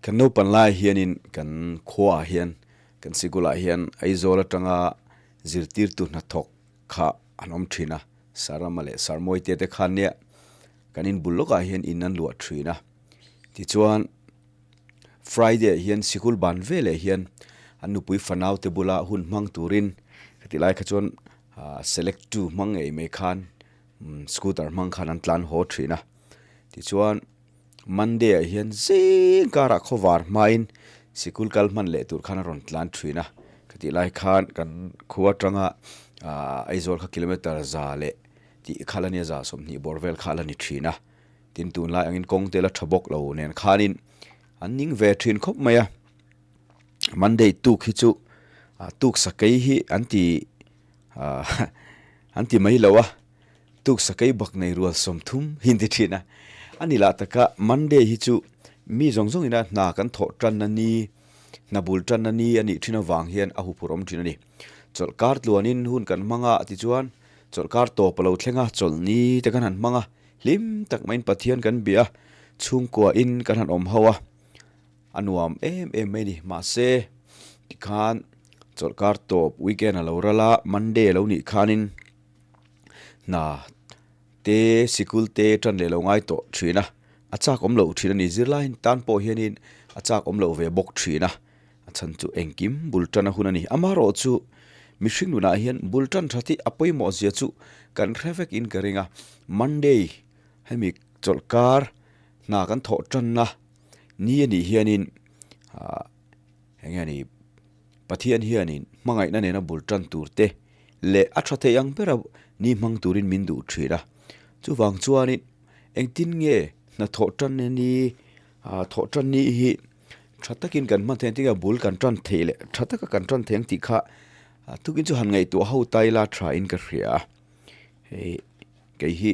Kan naupan lai hianin kan khuaah hian kan sikulah hian Aizawl atanga zirtirtu hnathawk kha an awm thin a, Sarama leh Sarmawite te khan nia kan inbul lawkah hian in an luah thin a. Tichuan Friday ah hian sikul ban veleh hian an nupui fanau te bula hun hmang turin khati lai kha chuan select tu hmang ngei mai khan scooter hmang khan an tlan haw thin a. Tichuan Monday ah hian zing karah khawvar hmain sikul kal hman leh tur khan a rawn tlan thin a, khatih lai khan kan khua atanga Aizawl kha kilometer za leh tih kha la nia za 20 bawr vel kha la ni thin a, tin tunlai angin kawng te la tha bawk lo nen khanin an ning ve thin khawp mai a, Monday tuk hi chu tuk sakei hi an ti an ti mai lo a. Tuk sakei bak nei rual 30 hi an ti thin a. A ni lah taka Monday hi chu mi zawng zawng ina hna kan thawh tanna ni, hna bul tanna ni a nih thin avang hian a huphurh awm thin a ni. Chawlhkar tluanin hun kan hmang a tichuan chawlhkar tawp a lo thleng a, chawlhni te kan han hmang a, hlim tak maiin Pathian kan bia a, chhungkua in kan han awm ho a, a nuam em em mai a ni. Mahse tikhan chawlhkar tawp weekend a lo ral a, Monday a lo nih khanin, Hna te sikul te tan leh lo ngai tawh thin a, a chak awm loh thin a ni. Zirlai tan pawh hianin a chak awm loh ve bawk thin a, a chhan chu engkim bul tan a hun a ni. Amaherawh chu mihring nunah hian bul tan tha tih a pawimawh zia chu kan hre vek in ka ring a. Monday hemi chawlhkar hna kan thawh tanna ni a nih hianin ah eng nge ni Pathian hianin hmangaihna nena bul tan tur te leh a tha thei ang bera ni hmang turin min duh thin a. Chuvang chuanin engtin nge hna thawh tan ni thawh tan ni hi tha takin kan hman thei ang tinge bul kan tan theih leh tha taka kan tan thei ang tih kha tukin chu han ngaihtuah ho ta ila tha in ka hria a. Hei kei hi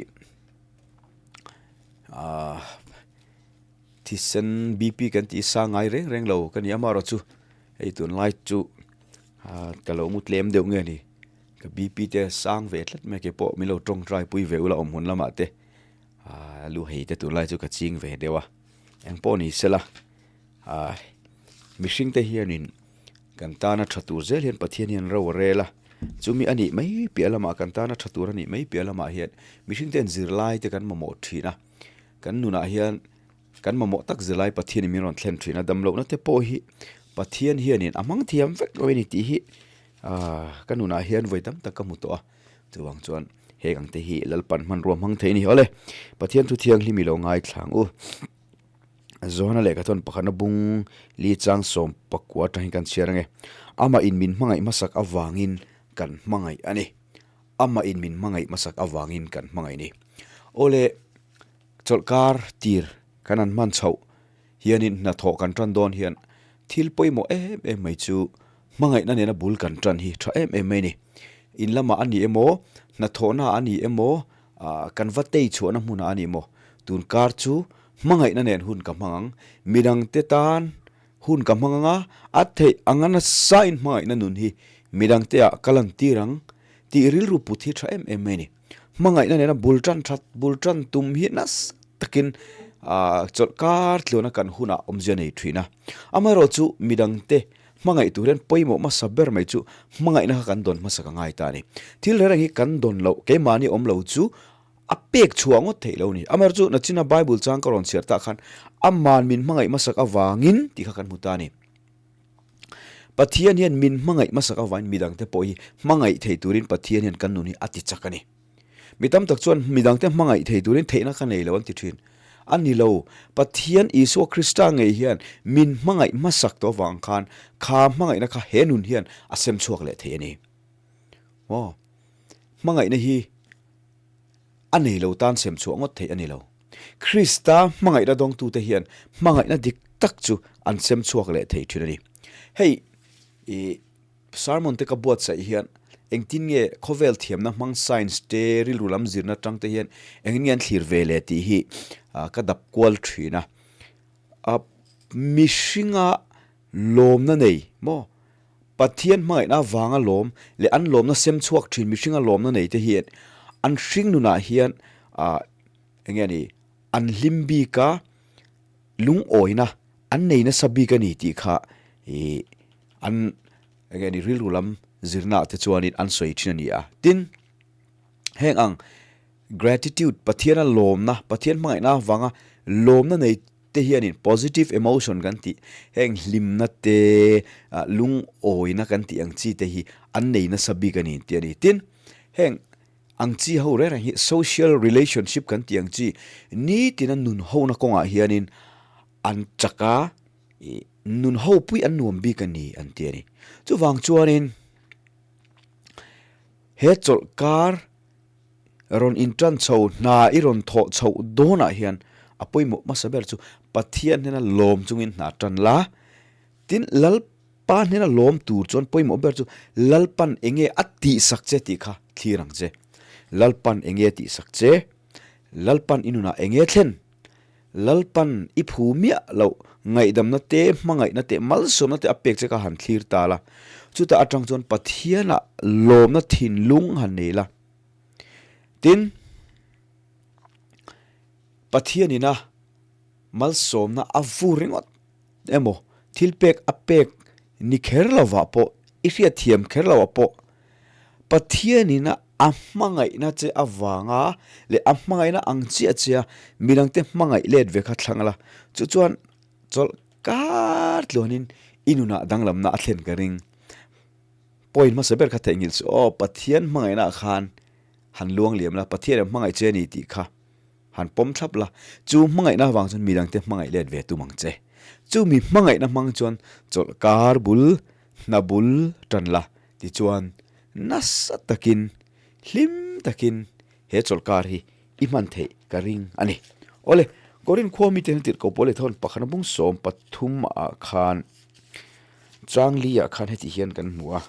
ah thisen BP kan tih sa ngai reng reng lo ka ni a amaherawhchu hei tunlai chu. Ka lo mu tlem deuh nge ni? Ka BP te sang ve tlat mai ke pawh min lo tawngtai pui ve ula awm hun lamah te lu hei te tunlai chu ka ching ve deuh a, eng pawh ni sela mihring te hianin kan tana tha tur zel hian Pathian hian ro a rel a, chumi a nih mai piah lamah kan tana tha tur a nih mai piah lamah hian mihring ten zirlai te kan mamawh thin a, kan nunah hian Kan mamawh tak zilai Pathianin min rawn thlen thin a, damlohna te pawh hi Pathian hianin a hmang thiam vek lo a ni tih hi ka nunah hian vawi tam tak ka hmu tawh a, chuvang chuan heng ang te hi Lalpan hmanrua hmang thei a ni. Awle, Pathian thu thianghlim i lo ngaithla ang u. Zohana lehkha chuan pakhatna bung li chang 19 atang hi kan chhiar ange. Amah in min hmangaih hmasak avangin kan hmangaih a ni. Amah in min hmangaih hmasak avangin kan hmangaih a ni. Awle, Chawlhkar tir kan han hman chhoh hianin hnathawh kan tan dawn hian thil pawimawh em em mai chu hmangaihna nena bul kan tan hi tha em em mai a ni. In lamah a ni emaw, hnathawhna a ni emaw, kan va tei chhuahna hmunah a ni emaw, tun kar chu hmangaihna nen hun ka hmang ang, midangte tan hun ka hmang ang a, a theih anga nasain hmangaihna nun hi midangteah ka lantir ang tih rilru put hi tha em em mai a ni. Hmangaihna nena bul tan that bul tan tum hi nasa takin ah chawlh kar tluana kan hunah awmzia nei thin a. Amaherawh chu midangte hmangaih tur hian pawimawh hmasa ber mai chu hmangaihna kha kan dawn hmasa ka ngai ta a ni. Thil reng reng hi kan dawn loh keimahni awm lo chu a pek chhuah ngawt theih lo a ni. Amaherawh chu nachina Bible chang ka rawn chhiar tah khan aman min hmangaih hmasak avangin tih kha kan hmu ta a ni. Pathian hian min hmangaih hmasak avangin midangte pawh hi hmangaih thei turin Pathian hian kan nun hi a ti chak a ni. Mi tam tak chuan midangte hmangaih thei turin theihna ka nei lo an ti thin. A ni lo, Pathian Isua Krista ngei hian min hmangaih hmasak tawh avang khan kha hmangaihna kha he nun hian a sem chhuak leh thei a ni. Aw, hmangaihna hi a nei lo tan sem chhuah ngawt theih a ni lo. Krista hmangaihna dawngtute hian hmangaihna dik tak chu an sem chhuak leh thei thin a ni. Hei i sermon te ka buatsaih hian engtin nge khawvel thiamna hmang science te rilru lam zirna atang te hian engin nge an thlir ve le tih hi ka dap kual thin a. A mihringa lawmna nei maw Pathian hmangaihna avanga lawm leh an lawmna sem chhuak thin mihringa lawmna nei te hian an hring nunah hian ah eng nge ni an hlim bik a lungawina an nei nasa bik a ni tih kha ih an enge ni rilru lam zirna ah te chuanin an sawi thin a ni a. Tin, heng ang gratitude Pathiana lawmna, Pathian hmangaihna avanga lawmna nei te hianin positive emotion kan tih heng hlimna te, lungawina kan tih ang chi te hi an nei nasa bik a ni tih a ni. Tin, heng ang chi ho reng reng hi social relationship kan tih ang chi nitina nun hona kawngah hianin an chak a, ih nun ho pui an nuam bik a ni an ti a ni. Chuvang chuanin he chawlhkar rawn intan chho hna i rawn thawh chhoh dawnah hian a pawimawh hmasa ber chu Pathian hnena lawm chungin hna tan la. Tin, Lalpa hnena lawm tur chuan pawimawh ber chu Lalpan enge a tihsak che tih kha thlir ang che. Lalpan enge a tihsak che? Lalpan i nunah enge thlen? Lalpan i phu miah loh ngaihdamna te, hmangaihna te, malsawmna te a pek che kha han thlir ta la. Chutah atang chuan Pathianah lawmna thinlung han nei la. Tin, Pathianina malsawmna a vu ringawt emaw, thil pek a pek ni kher lovah pawh, i hriatthiam kher lovah pawh, Pathianina a hmangaihna che avanga leh a hmangaihna ang chiah chiah a midangte hmangaih let ve kha thlang la, chu chuan chawlh kar tluanin i nunah danglamna a thlen ka ring. Point hmasa ber kha theihnghilh chu aw, Pathian hmangaihnaah khan han luang liam la, Pathian a hmangaih che a ni tih kha han pawm thlap la, chu hmangaihna avang chuan midangte hmangaih let ve tum ang che. Chu mi hmangaihna hmang chuan chawlh kar bul, hna bul tan la, tichuan nasa takin, hlim takin he chawlh kar hi i hman theih ka ring a ni. Awle, Korin khua mite hian tirhkoh pawl leh thawn pakhat bung 13 ah khan Changli ah khan heti hian kan hmu a.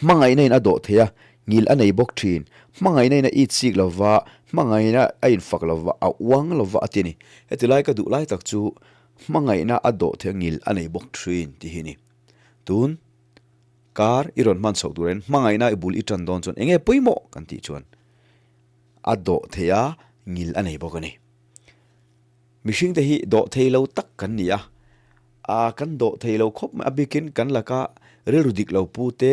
Hmangaihna in a dawh thei a, ngil a nei bawk thin. Hmangaihna in a it sik lo va, hmangaihna a infak lo va, a uang lo va a ti a ni. Heti lai ka duh lai tak chu hmangaihna a dawh thei a, ngil a nei bawk thin tih hi a ni. Tun kar i rawn hman chhoh turin hmangaihna i bul i tan dawn chuan eng nge pawimawh kan tih chuan a dawh thei a, ngil a nei bawk a ni. Mihring te hi dawh thei lo tak kan ni a, a kan dawh thei lo khawp mai a bikin kan laka rilru dik lo pu te,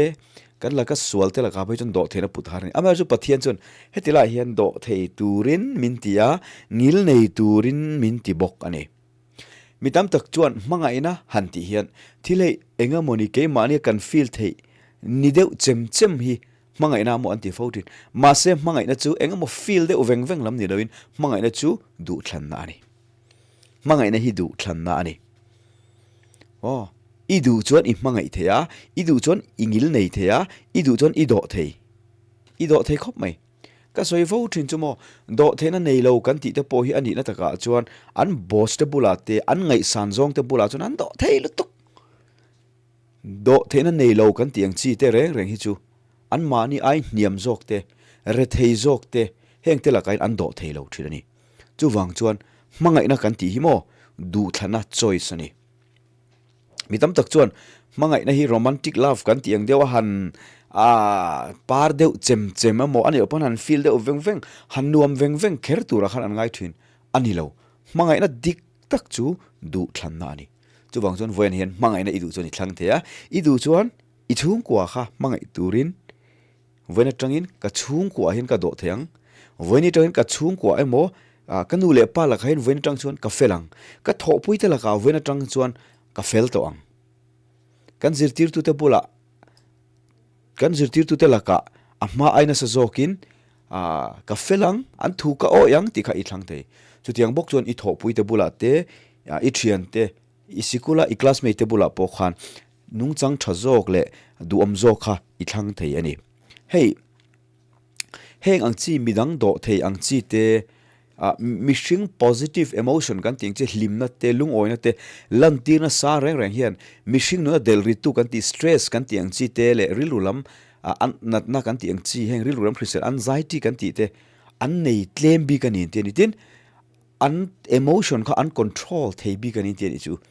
kan laka sual te lakah phei chuan dawh theihna put har a ni. Amaherawhchu chu Pathian chuan heti laiah hian dawh thei turin min ti a, ngil nei turin min ti bawk a ni. Mi tam tak chuan hmangaihna han tih hian thil hei eng emawni keimahnia kan feel theih ni deuh chem chem hi Hmangaihna maw an ti fo thin. Mahse hmangaihna chu eng emaw feel deuh veng veng lam ni loin hmangaihna chu duhthlanna a ni. Hmangaihna hi duhthlanna a ni. Aw, i duh chuan i hmangaih thei a, i duh chuan i ngil nei thei a, i duh chuan i dawh thei. I dawh thei khawp mai. Ka sawi fo thin chu maw, dawh theihna nei lo kan tih te pawh hi a nihna takah chuan an boss te bulah te, an ngaihsan zawng te bulah chuan an dawh thei lutuk. Dawh theihna nei lo kan tih ang chi te reng reng hi chu anmahni ai hniam zawk te, rethei zawk te heng te lakain an dawh thei lo thin a ni. Chuvang chuan hmangaihna kan tih hi maw duhthlana choice a ni. Mi tam tak chuan hmangaihna hi romantic love kan tih ang deuh a han ah par deuh chem chem emaw a nih loh pawn han feel deuh veng veng, han nuam veng veng kher turah khan an ngai thin a ni lo. Hmangaihna dik tak chu duhthlanna a ni. Chuvang chuan vawiin hian hmangaihna i duh chuan i thlang thei a, i duh chuan i chhungkua kha hmangaih turin vawiin atangin ka chhungkuaah hian ka dawh thei ang, vawiin atangin ka chhungkua emaw ka nu leh pa lakah hian vawiin atang chuan ka fel ang, ka thawhpuite lakah vawiin atang chuan ka fel tawh ang. Kan zirtirtute bulah Kan zirtirtute lakah a hma ai nasa zawkin ka fel ang, an thu ka awih ang tih kha i thlang thei. Chutiang bawk chuan i thawhpuite bulah te, i thiante, i sikula i classmate te bulah pawh khan nungchang tha zawk leh duhawm zawk kha i thlang thei a ni. Hei heng ang chi midang dawh thei ang chi te Ah, mihring positive emotion kan tih ang chi hlimna te, lungawina te lantir nasa reng reng hian mihring nuna del rittu kan tih stress kan tih ang chi te leh rilru lam ah natna kan tih ang chi heng rilru lam hrisel anxiety kan tih te an nei tlem bik a ni ang tih a ni. Tin, an emotion kha an control thei bik a ni tih a nih chu.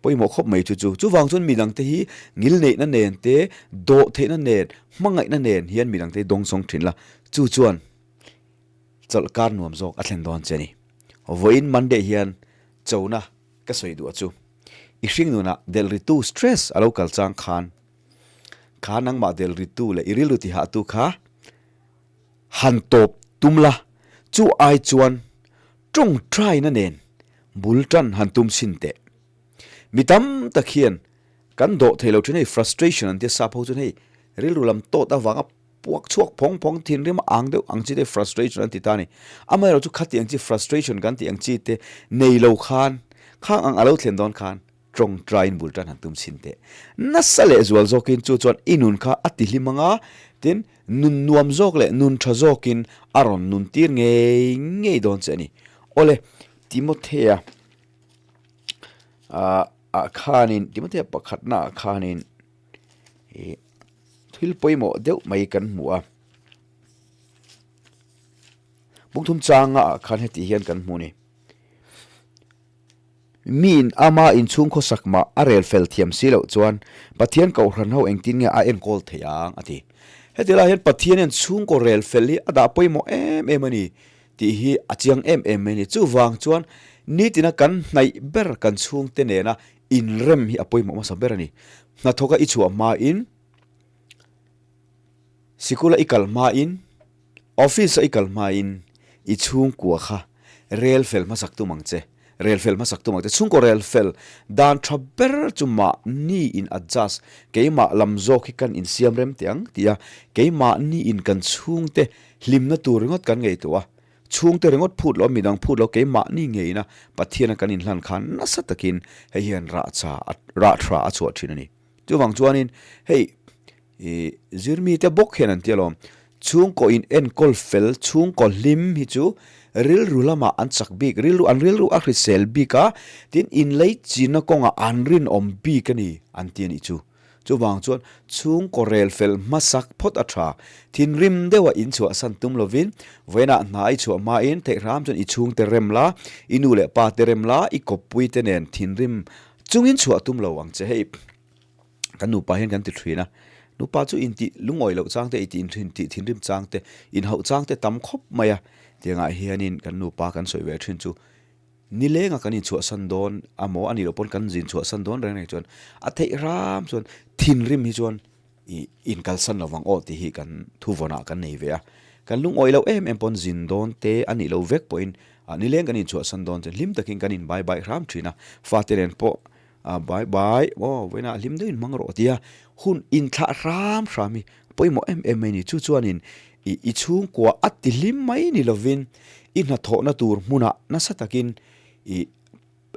Pawimawh khawp mai chu chu. Chuvang chuan midangte hi ngilneihna nen te, dawhtheihna nen, hmangaihna nen hian midangte hi dawngsawng thin la. Chu chuan. Chawlhkar nuam zawk a thlen dawn che a ni. Vawiin Monday hian Chona ka sawi duh a chu. I hringnunah delh ritu stress a lo kal chang khan, kha nangmah delh ritu leh i rilru tihahtu kha han tawp tum la, chu ai chuan tawngtaina nen bul tan han tum chhin teh. Mi tam tak hian kan dawh thei lo thin hei frustration an tia sap ho chuan hei rilru lam tawt avanga Puak chhuak phawng phawng thinrim a ang deuh ang chi te frustration an ti ta a ni. Amaherawhchu chu khati ang chi frustration kan tih ang chi te nei lo khan khang ang a lo thlen dawn khan tawngtaiin bul tan han tum chhin teh. Nasa leh zual zawkin chu chuan i nun kha a ti hlim ang a, tin nun nuam zawk leh nun tha zawkin a rawn nun tir ngei ngei dawn che a ni. Awle, Timothea ah khanin, Timothea pakhatna ah khanin ih. Thil pawimawh deuh mai kan hmu a, Bungthum changa ah khan heti hian kan hmu a ni. Miin ama inchhung khawsak mah a rel fel thiam si loh chuan Pathian kohhran ho engtin nge a enkawl theih ang a ti. Heti lai hian Pathian hian chhungkaw rel fel hi a dah pawimawh em em a ni tih hi a chiang em em mai a ni. Chuvang chuan nitina kan hnaih ber kan chhungte nena inrem hi a pawimawh hmasa ber a ni. Hnathawka i chhuah hmain, sikula i kal hmain, office-a i kal hmain i chhungkua kha rel fel hmasak tum ang che, rel fel hmasak tum ang che. Chhungkaw rel fel dan tha ber chu mahni in adjust, keimah lam zawk hi kan insiam rem teh ang tih a, keimahni in kan chhungte hlimna tur ringawt kan ngaihtuah a, Chhungte ringawt phut lo, midang phut lo, keimahni ngeina Pathiana kan inhlan khan nasa takin hei hian rah cha, rah tha a chhuah thin a ni. Chuvang chuanin hei i zirmite bawk hian an ti alawm, chhungkaw in enkawl fel, chhungkaw hlim hi chu rilru lamah an chak bik, rilru an rilru a hrisel bik a, tin inlei chinna kawngah an rinawm bik a ni an ti a nih chu. Chuvang chuan chhungkaw rel fel hmasak phawt a tha. Thinrim deuha in chhuahsan tum lovin vawiinah hna i chhuah hmain theih hram chuan i chhungte rem la, i nu leh pa te rem la, i kawppui te nen thinrim chungin chhuah tum lo ang che. Hei kan nupa hian kan ti thin a, nupa chu intih lungawi loh chang te, i tih thin thinrim chang te, inhauh chang te tam khawp mai a. Tiangah hianin kan nupa kan sawi ve thin chu Nilenga kan inchhuahsan dawn amaw a nih loh pawn kan zin chhuahsan dawn reng reng chuan a theih ram chuan thinrim hi chuan ih inkalsan lo vang aw tih hi kan thuvawnah kan nei ve a. Kan lungawi loh em em pawn zin dawn te a nih loh vek pawhin ah nileng kan inchhuahsan dawn chuan hlim takin kan inbai bai hram thin a. Fate nen pawh ah bai bai aw vawiinah hlim deuhin hmang rawh tia hun inthlah hram hram hi pawimawh em em mai a ni. Chu chuanin ih i chhungkua a ti hlim mai ni lovin i hnathawhna tur hmunah nasa takin ih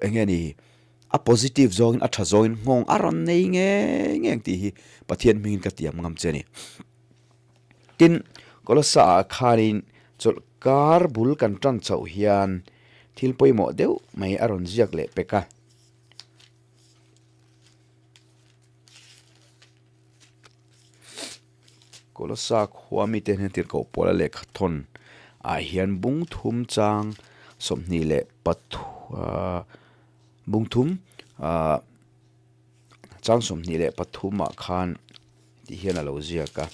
eng nge ni a positive zawngin a tha zawngin nghawng a rawn nei ngei ngei ang tih hi Pathian hmingin ka tiam ngam che a ni. Tin, Kolossa ah khanin chawlh kar bul kan tan chauh hian thil pawimawh deuh mai a rawn ziak leh pek a. Kolossa khua mite hian tirhkoh pawla lehkha thawn ah hian bung thum chang 23 bung thum ah chang 23 ah khan tih hian a lo ziak a.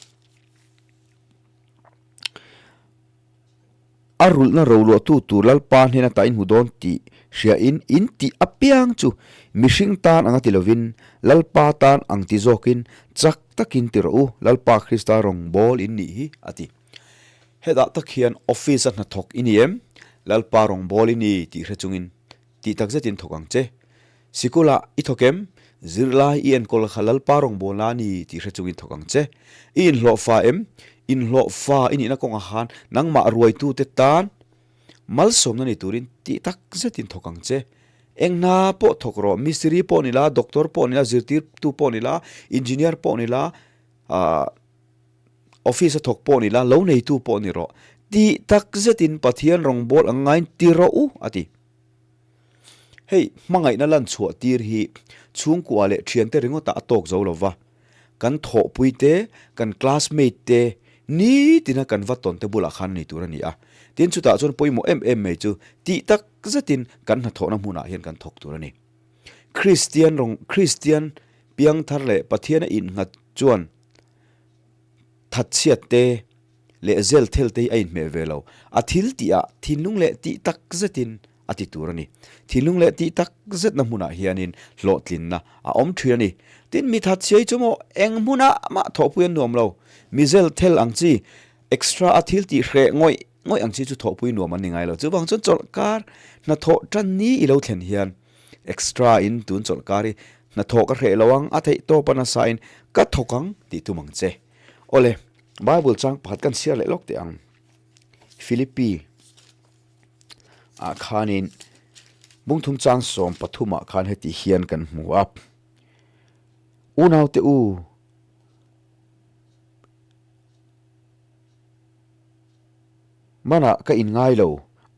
A rulhna roluahtu tur Lalpa hnen ata in hmu dawn tih hriain in tih apiang chu mihring tan anga ti lovin Lalpa tan ang ti zawkin chak takin ti rawh u, Lalpa Krista rawngbâwl in nih hi, a ti. Hetah tak hian office-a hnathawk i ni em? Lalpa rawngbâwl i ni tih hre chungin tih takzetin thawk ang che. Sikulah i thawk em? Zirlai i enkawl kha Lalpa rawngbawlna a ni tih hre chungin thawk ang che. I inhlawhfa em? Inhlawhfa i nihna kawngah khan nangmah ruaitute tan malsawmna ni turin tih tak zetin thawk ang che. Eng hna pawh thawk rawh, mistiri pawh ni la, doctor pawh ni la, zirtirtu pawh ni la, engineer pawh ni la, ahh office a thawk pawh ni la, lo neitu pawh ni rawh. Tih tak zetin Pathian rawngbâwl ang ngaiin ti rawh u, a ti. Hei, hmangaihna lan chhuah tir hi chhungkua leh thiante ringawtah a tawk zo lo va, kan thawhpui te, kan classmate te, nitina kan va tawn te bulah khan a ni tur a ni a. Tin, chutah chuan pawimawh em em mai chu tih tak zetin kan hnathawhna hmunah hian kan thawk tur a ni. Kristian rawng, Kristian piangthar leh Pathiana innghat chuan thatchhiat te leh zel thel te hi a inhmeh ve lo. A thil tihah thinlung leh tih tak zetin. a ti tur a ni. Thinlung leh tih tak zetna hmunah hianin hlawhtlinna a awm thin a ni. Tin, mi thatchhiai chu maw eng hmunah mah thawhpui an nuam lo. Mizel thel ang chi, extra a thil tih hreh ngawih ngawih ang chi chu thawhpui nuam an ni ngai lo. Chuvang chuan chawlhkar hnathawh tan ni i lo thlen hian extra in tun chawlhkar hi hnathawh ka hreh lo ang, a theih tawp a nasa in ka thawk ang tih tum ang che. Awle, Bible chang pakhat kan chhiar leh lawk teh ang. Philippi ah khanin bungthum chang 13 ah khan heti hian kan hmu a, Unaute u, Manah ka inngai lo,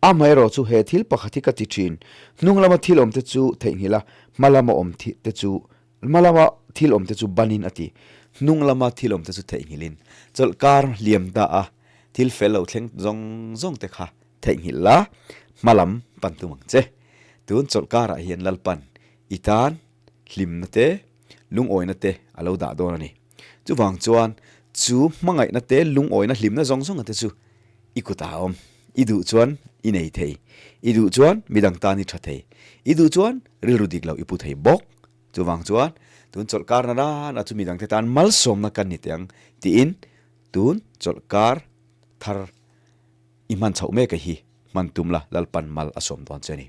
amaherawh chu he thil pakhat hi ka ti thin, hnung lama thil awm te chu theihnghilh a, hma lama awm te chu Hma lama thil awmte chu banin a ti. Hnung lama thil awmte chu theihnghilhin chawlhkar hliam ta a, thil fel lo thleng zawng zawng te kha theihnghilh la, hma lam pan tum ang che. Tun chawlhkarah hian Lalpan i tan hlimna te, lungawina te a lo dah dawn a ni. Chuvang chuan chu hmangaihna te, lungawina, hlimna zawng zawnga te chu i kutah a awm. I duh chuan i nei thei, i duh chuan midang tan i tha thei, i duh chuan rilru dik lo i pu thei bawk. Chuvang chuan tun chawlhkar na rana chu midangte tan malsawmna kan ni teh ang tiin tun chawlhkar thar i hman chhoh mek a hi hman tum la Lalpan mal a sawm dawn che a ni.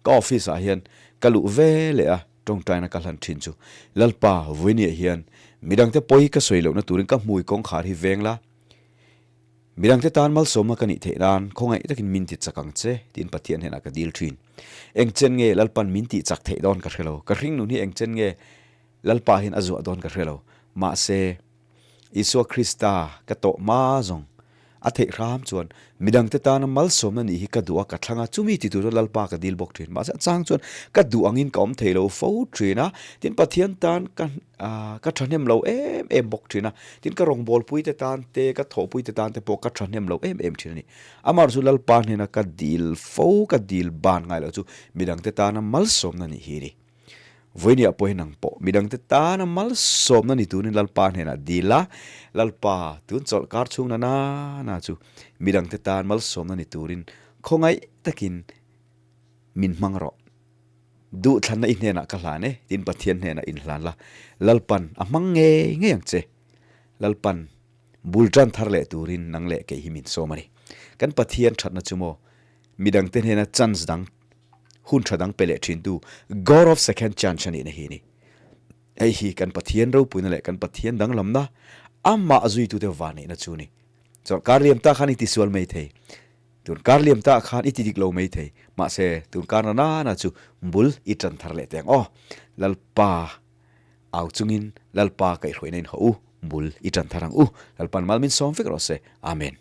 Ka office ah hian ka luh ve leh a tawngtaina ka hlan thin chu Lalpa Vuiniah hian midangte pawi ka sawi lohna turin ka hmui kawngkhar hi veng la, Midangte tan malsawmna ka nih theih nan khawngaih takin min ti chak ang che tiin Pathian hnenah ka dil thin. Eng chen nge Lalpan min tih chak theih dawn ka hre lo. Ka hring nun hi eng chen nge Lalpa hian a zuah dawn ka hre lo. Mahse, Isua Krista ka tawh hma zawng a theih hram chuan midangte tana malsawmna nih hi ka duh a, ka thlang a, chumi ti tur chuan Lalpa ka dil bawk thin. Mahse, a chang chuan ka duh angin ka awm thei lo fo thin a, tin Pathian tan ka ka thahnem lo em em bawk thin a, tin ka rawngbawlpui te tan te, ka thawhpui te tan te pawh ka thahnem lo em em thin a ni. Amaherawh chu Lalpa hnena ka dil fo, ka dil ban ngai loh chu midangte tana malsawmna nih hi a ni. Vawinia pawh hian ang pawh midangte tana malsawmna ni turin Lalpa hnenah dil a, Lalpa tun chawlhkar chhung na na chu midangte tan malsawmna ni turin khawngaih takin min hmang rawh. Duhthlanna i hnenah ka hlan e, tiin Pathian hnenah inhlan la, Lalpan a hmang ngei ngei ang che. Lalpan bul tan thar leh turin nang leh kei hi min sawm a ni. Kan Pathian thatna chu maw midangte hnena chance dang, hun tha dang pe leh thintu God of second chance a nihna hi a ni. Hei hi kan Pathian ropuina leh kan Pathian danglamna, amah zuitute vanneihna chu a ni. Chawlhkar liam ta khan i tisual mai thei. Tun kar liam ta khan i ti dik lo mai thei. Mahse, tun kar na nana chu bul i tan thar leh teng aw. Lalpa au chungin Lalpa kaihhruaina in haw u, bul i tan thar ang u. Lalpan mal min sawm vek rawh se. Amen.